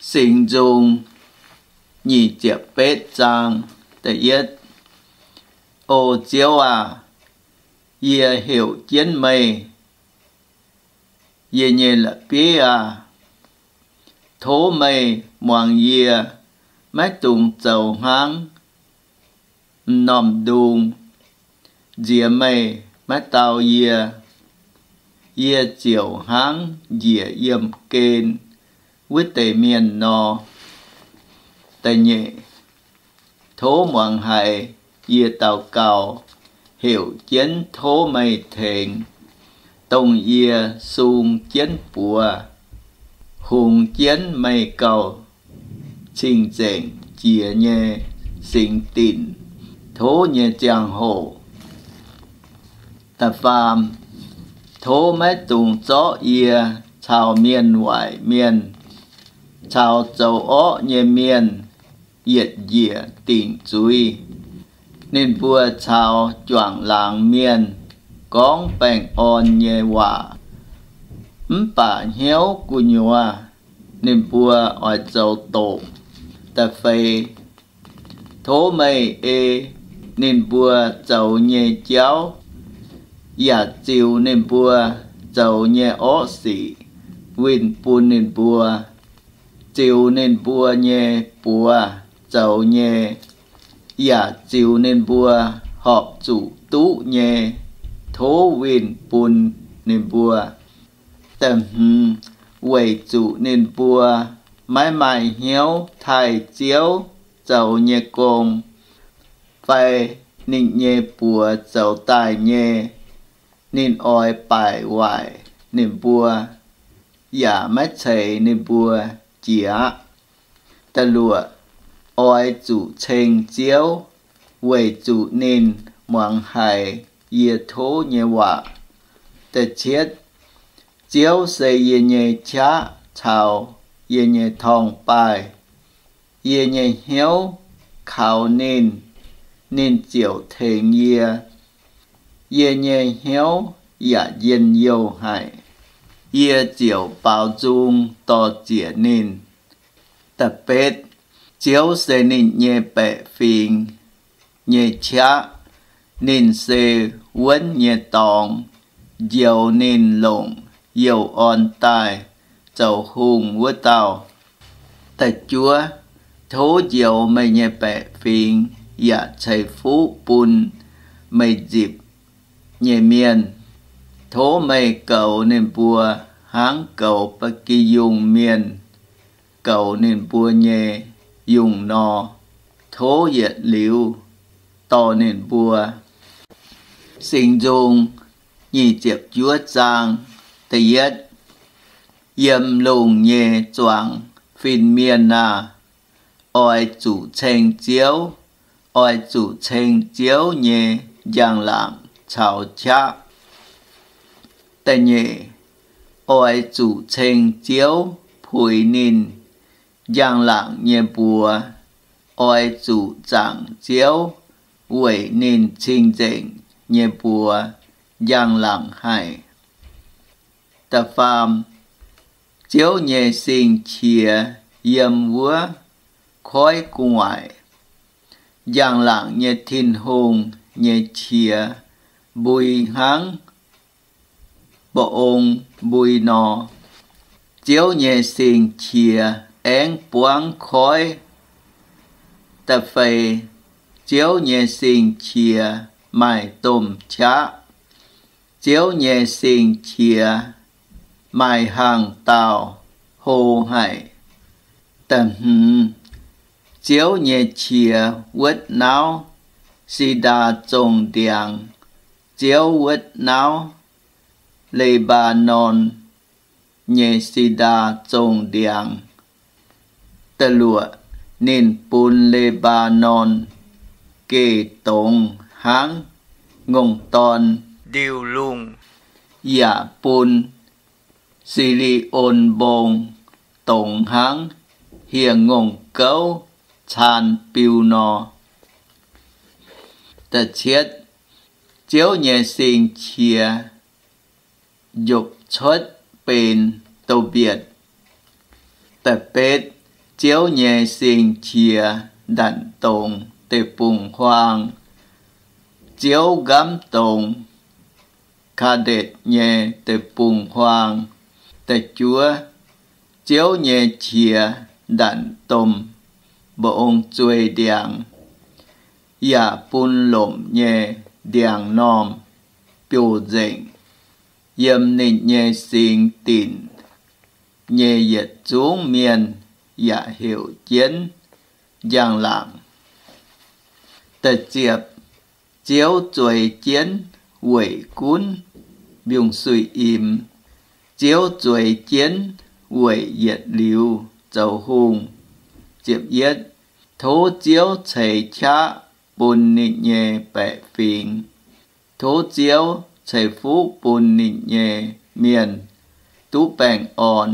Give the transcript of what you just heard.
Singx Nzung nyic ziepc betv zaang, da'yietv. O Ziouv aac, yie heuc jienv meih, yie nyei la'bieiv aah! Tov meih muangx yie, maiv dungx zoux hnaangx m'normh ndung nziex meih maiv dau yie. Yie ziouc hnangv njiec yiemh gen wuov deix mienh nor. Da'nyeic. Tov muangx haiz yie daux gaux, heuc jienv tov meih tengx, dongh yie sung jienv buoz, hungx jienv meih gauh cing-nzengc jiex nyei singx dinc, tov nyei ziangh hoc. Da'faam. Tov maiv dungx zorqv yie caux mienh waaic mienh caux zoux orqv nyei mienh yietc njiec dingc zuiz. Ninh mbuo caux juangc laangz mienh gorngv baengh orn nyei waac, mv baac hnyouv gu'nyuoz ninh mbuo oix zoux doqc. Da'feix. Tov meih ei ninh mbuo zoux nyei jauv, yaac ziux ninh mbuo zoux nyei orqv sic winh bun ninh mbuo, ziux ninh mbuo nyei buoz zoux nyei, yaac ziux ninh mbuo horpc zuqc duqv nyei, tov winh bun ninh mbuo. Da'hmz. Weic zuqc ninh mbuo maiv maaih hnyouv taaih Ziouv zoux nyei gong fai ninh nyei buoz zoux daaih nyei, ninh oix baaic waaic ninh mbuo, yaac maiv ceix ninh mbuo jiex aqv. Da'luoqc. Oix zuqc ceng Ziouv, weic zuqc ninh muangx haiz yie tov nyei waac. Da'cietv. Ziouv se yie nyei qaqv caux yie nyei torngv-baaih. Yie nyei hnyouv kaux ninh, ninh ziouc tengx yie. Yie nyei hnyouv yaac njien-youh haic, yie ziouc baaux nzung dor-ziec ninh. Da'betv. Ziouv se ninh nyei baeqc fingx nyei qaqv. Ninh se wuonv nyei dorngx, njoux ninh longc youh orn daaih zoux hungh wuov dauh. Da'juov. Tov njoux meih nyei baeqc fingx yaac ceix fuqv bun meih nzipc nyei mienh. Tov meih goux ninh mbuo hnangv goux Ba'gi Yungh Mienh goux ninh mbuo nyei yungh nor. Tov yietc liuz dorh ninh mbuo. Singx Nzung nyic ziepc juov zaang. Da'yietv. Yiem lungh nyei zuangx fin-mienh aah! Oix zuqc ceng Ziouv, oix zuqc ceng Ziouv nyei njang-laangc caux qaqv. Da'nyeic. Oix zuqc ceng Ziouv, puix ninh njang-laangc nyei mbuox. Oix zuqc zaangc Ziouv, weic ninh cing-nzengc nyei mbuox njang-laangc haic. Da'faam. Ziouv nyei sing-qiex yiem wuov koiv gu'nguaaic. Njang-laangc nyei Tin-Hungh nyei qiex mbui hnangv mba'ong mbui nor. Ziouv nyei sing-qiex aengv buangv koiv. Da'feix. Ziouv nyei sing-qiex maaih domh qaqv. Ziouv nyei sing-qiex maaih hangh dauh hlo haic. Da'hmz. Ziouv nyei qiex wuotv nauv si^ndaa zongh ndiangx. Ziouv wuotv nauv Le^mbaa^norn nyei si^ndaa zongh ndiangx. Da'luoqc. Ninh bun Le^mbaa^norn geh dongz hnangv ngongh dorn ndiuh lungh, yaac bun Si^li^on Mbong dongz hnangv hieh ngongh gouv caan biu nor. Da'cietv. Ziouv nyei sing-qiex njopc cuotv benx douz-mbietc. Da'betv. Ziouv nyei sing qiex ndanc dongz deic-bung-huaang. Ziouv nqamv dongz Kaa^ndetc nyei deic-bung-huaang. Da'juov, Ziouv nyei qiex ndanc domh mba'ong zuei ndiangx, yaac bun lomc nyei ndiangx-normh biouv-nzengc. Yiem ninh nyei singx dinc nyei yietc zungv mienh yaac heuc jienv njang-laangc. Da'ziepc, Ziouv zueiz jienv weic gunv mbiungc-suiv-imx. Ziouv zueiz jienv weic yietc liuz zoux hungh. Tov Ziouv ceix qaqv bun ninh nyei baeqc fingx. Tov Ziouv ceix fuqv bun ninh nyei mienh duqv baengh orn.